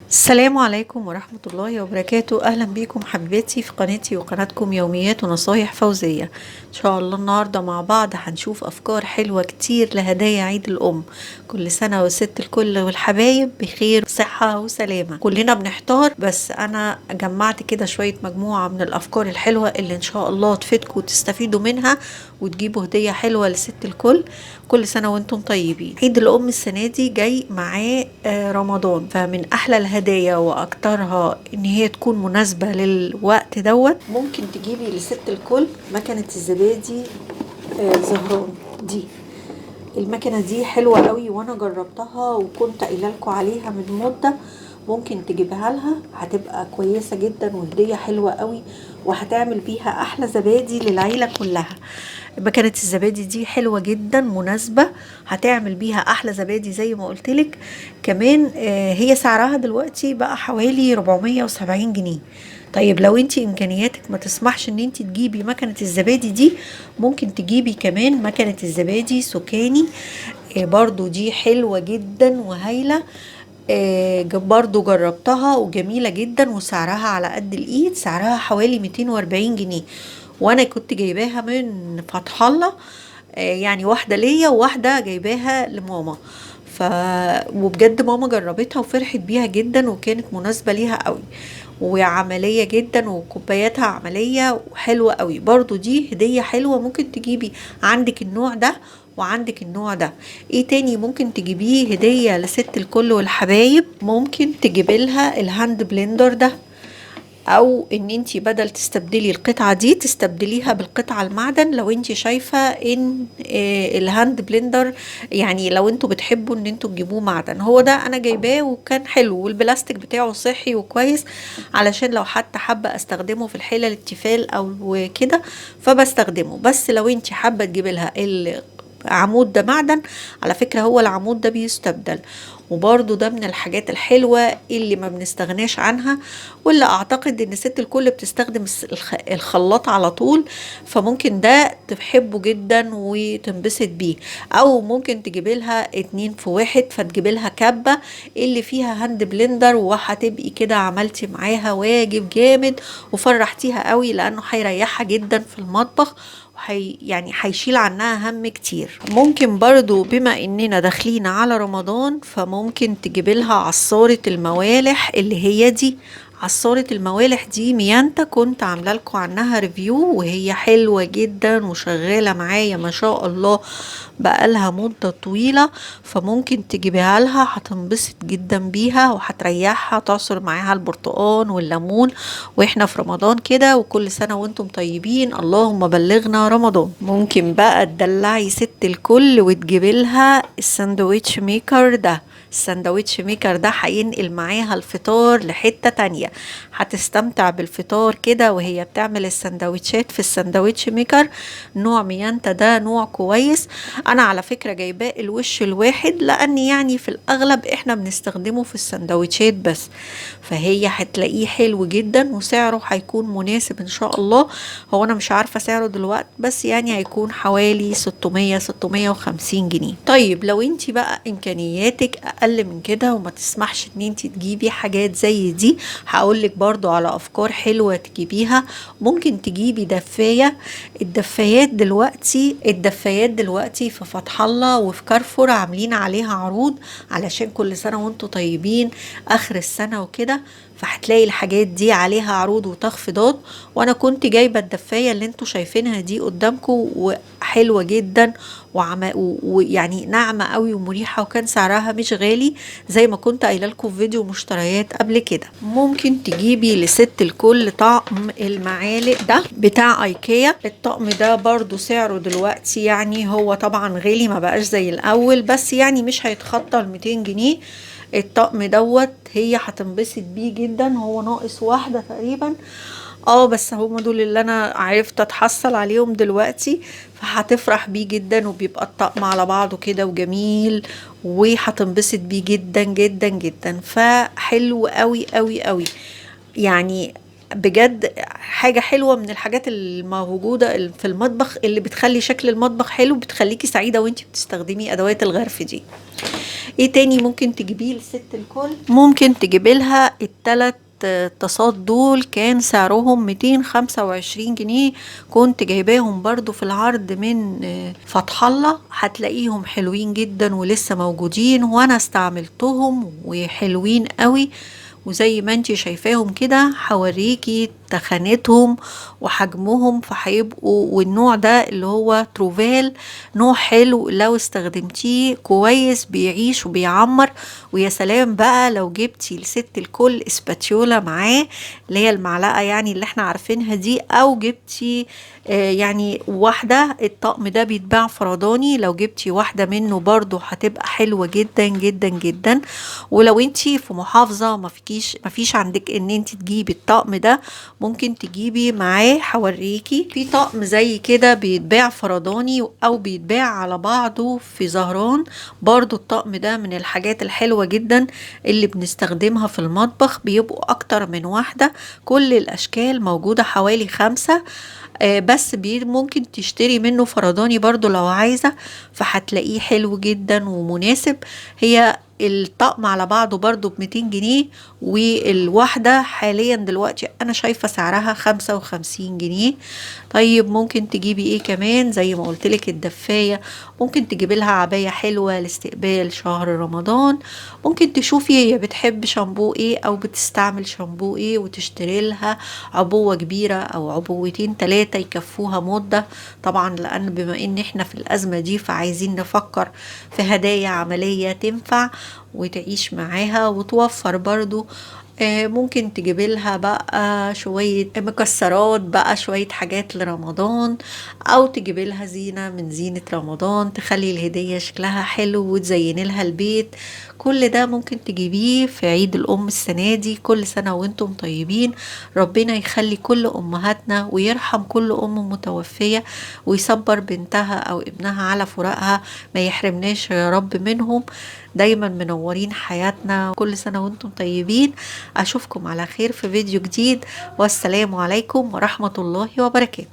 السلام عليكم ورحمة الله وبركاته. أهلا بيكم حبيباتي في قناتي وقناتكم يوميات ونصايح فوزية. إن شاء الله النهاردة مع بعض هنشوف أفكار حلوة كتير لهدايا عيد الأم. كل سنة والست الكل والحبايب بخير صحة وسلامة. كلنا بنحتار، بس أنا جمعت كده شوية مجموعة من الأفكار الحلوة اللي إن شاء الله تفيدكم وتستفيدوا منها وتجيبوا هدية حلوة لست الكل. كل سنة وانتم طيبين. عيد الأم السنة دي جاي معاه رمضان، فمن أحلى الهدايا وأكترها إن هي تكون مناسبة للوقت دوت. ممكن تجيبي لست الكل مكنة الزبادي زهران دي. المكنة دي حلوة قوي وانا جربتها وكنت قايله لكم عليها من مدة. ممكن تجيبها لها، هتبقى كويسة جدا وهدية حلوة قوي، وهتعمل بيها احلى زبادي للعيلة كلها. مكنة الزبادي دي حلوة جدا مناسبة، هتعمل بيها احلى زبادي زي ما قلتلك. كمان هي سعرها دلوقتي بقى حوالي 470 جنيه. طيب لو انتي امكانياتك ما تسمحش ان انتي تجيبي مكنة الزبادي دي، ممكن تجيبي كمان مكنة الزبادي سكاني، برضو دي حلوة جدا وهايلة. برضو جربتها وجميلة جدا، وسعرها على قد الايد، سعرها حوالي 240 جنيه، وانا كنت جايباها من فتح الله، يعني واحدة ليا وواحدة جايباها لماما. وبجد ماما جربتها وفرحت بيها جدا، وكانت مناسبة ليها قوي وعملية جدا، وكوباياتها عملية وحلوة قوي. برضو دي هدية حلوة، ممكن تجيبي عندك النوع ده وعندك النوع ده. ايه تاني ممكن تجيبيه هدية لست الكل والحبايب؟ ممكن تجيبي لها ال hand blender ده، او ان انتي بدل تستبدلي القطعة دي تستبدليها بالقطعة المعدن، لو انتي شايفة ان ال hand blender، يعني لو انتوا بتحبوا ان انتوا تجيبوه معدن. هو ده انا جايباه وكان حلو، والبلاستيك بتاعه صحي وكويس، علشان لو حتى حابة استخدمه في الحلل التيفال او كده فبستخدمه. بس لو انتي حابة تجيبي لها العمود ده معدن، على فكرة هو العمود ده بيستبدل، وبرضو ده من الحاجات الحلوة اللي ما بنستغناش عنها، واللي اعتقد ان ست الكل بتستخدم الخلاط على طول، فممكن ده تحبه جدا وتنبسط بيه. او ممكن تجيبي لها 2 في 1، فتجيبي لها كبة اللي فيها hand blender، وهتبقي كده عملتي معاها واجب جامد وفرحتيها قوي، لانه هيريحها جدا في المطبخ، يعني هيشيل عنها هم كتير. ممكن برضو بما اننا داخلين على رمضان، فممكن تجيبي لها عصارة الموالح اللي هي دي. عصارة الموالح دي ميانتا، كنت عاملة لكم عنها review، وهي حلوة جدا وشغالة معايا ما شاء الله بقالها مدة طويلة، فممكن تجيبيها لها، هتنبسط جدا بيها وهتريحها، تعصر معاها البرتقان والليمون واحنا في رمضان كده. وكل سنة وانتم طيبين، اللهم بلغنا رمضان. ممكن بقى تدلعي ست الكل وتجيبي لها ال sandwich maker ده. ال sandwich maker ده هينقل معاها الفطار لحتة تانية، هتستمتع بالفطار كده وهي بتعمل السندوتشات في ال sandwich maker. نوع ميانتا ده نوع كويس. انا على فكرة جايباه الوش الواحد، لان في الاغلب احنا بنستخدمه في السندوتشات بس، فهي هتلاقيه حلو جدا وسعره هيكون مناسب ان شاء الله. هو انا مش عارفة سعره دلوقتي، بس هيكون حوالي 600 650 جنيه. طيب لو انتي بقى امكانياتك اقل من كده وما تسمحش ان انتي تجيبي حاجات زي دي، هقولك برضو على افكار حلوة تجيبيها. ممكن تجيبي دفاية. الدفايات دلوقتي في فتح الله وفي كارفور عاملين عليها عروض، علشان كل سنة وانتوا طيبين اخر السنة وكده، فهتلاقي الحاجات دي عليها عروض وتخفيضات. وانا كنت جايبة الدفاية اللي انتوا شايفينها دي قدامكم، وحلوة جدا ويعني ناعمة قوي ومريحة، وكان سعرها مش غالي زي ما كنت قايله لكم في فيديو مشتريات قبل كده. ممكن تجيبي لست الكل طقم المعالق ده بتاع ايكيا. الطقم ده برضو سعره دلوقتي هو طبعا غالي، ما بقاش زي الاول، بس مش هيتخطى ال 200 جنيه. الطقم دوت هي هتنبسط بيه جدا. هو ناقص واحدة تقريبا، بس هم دول اللي انا عرفت اتحصل عليهم دلوقتي، فهتفرح بيه جدا، وبيبقى الطقم على بعضه كده وجميل، وهتنبسط بيه جدا جدا جدا. فحلو قوي قوي قوي، بجد حاجة حلوة من الحاجات الموجودة في المطبخ اللي بتخلي شكل المطبخ حلو، بتخليكي سعيدة وانتي بتستخدمي ادوات الغرف دي. ايه تاني ممكن تجيبيه لست الكل؟ ممكن تجيبي لها التلات طاسات دول، كان سعرهم 225 جنيه، كنت جايباهم برضو في العرض من فتح الله، هتلاقيهم حلوين جدا ولسه موجودين، وانا استعملتهم وحلوين قوي. وزي ما انتي شايفاهم كده هوريكي تخانتهم وحجمهم، فهيبقوا، والنوع ده اللي هو تروفال نوع حلو لو استخدمتيه كويس بيعيش وبيعمر. ويا سلام بقى لو جبتي لست الكل اسباتيولا معاه اللي هي المعلقة يعني اللي احنا عارفينها دي، او جبتي يعني واحدة، الطقم ده بيتباع فرداني، لو جبتي واحدة منه برضو هتبقى حلوة جدا جدا جدا. ولو انتي في محافظة ما فيش عندك ان انتي تجيبي الطقم ده، ممكن تجيبي معاه، هوريكي في طقم زي كده بيتباع فرداني او بيتباع على بعضه في زهران، برضو الطقم ده من الحاجات الحلوة جدا اللي بنستخدمها في المطبخ، بيبقوا اكتر من واحدة، كل الاشكال موجودة حوالي 5، بس ممكن تشتري منه فرداني برضو لو عايزة، فهتلاقيه حلو جدا ومناسب. هي الطقم على بعضه برضو بميتين جنيه، والواحدة حاليا دلوقتي انا شايفة سعرها 55 جنيه. طيب ممكن تجيبي ايه كمان؟ زي ما قلتلك الدفاية، ممكن تجيبي لها عباية حلوة لاستقبال شهر رمضان، ممكن تشوفي هي بتحب شامبو ايه او بتستعمل شامبو ايه وتشتري لها عبوة كبيرة او عبوتين 3 يكفوها مدة، طبعا لان بما ان احنا في الازمة دي فعايزين نفكر في هدايا عملية تنفع وتعيش معاها وتوفر برضو. ممكن تجيبي لها بقى شوية مكسرات، بقى شوية حاجات لرمضان، او تجيبي لها زينة من زينة رمضان تخلي الهدية شكلها حلو وتزيني لها البيت. كل ده ممكن تجيبيه في عيد الأم السنة دي. كل سنة وانتم طيبين، ربنا يخلي كل أمهاتنا ويرحم كل أم متوفية ويصبر بنتها أو ابنها على فراقها، ما يحرمناش يا رب منهم، دايما منورين حياتنا. كل سنة وانتم طيبين، أشوفكم على خير في فيديو جديد، والسلام عليكم ورحمة الله وبركاته.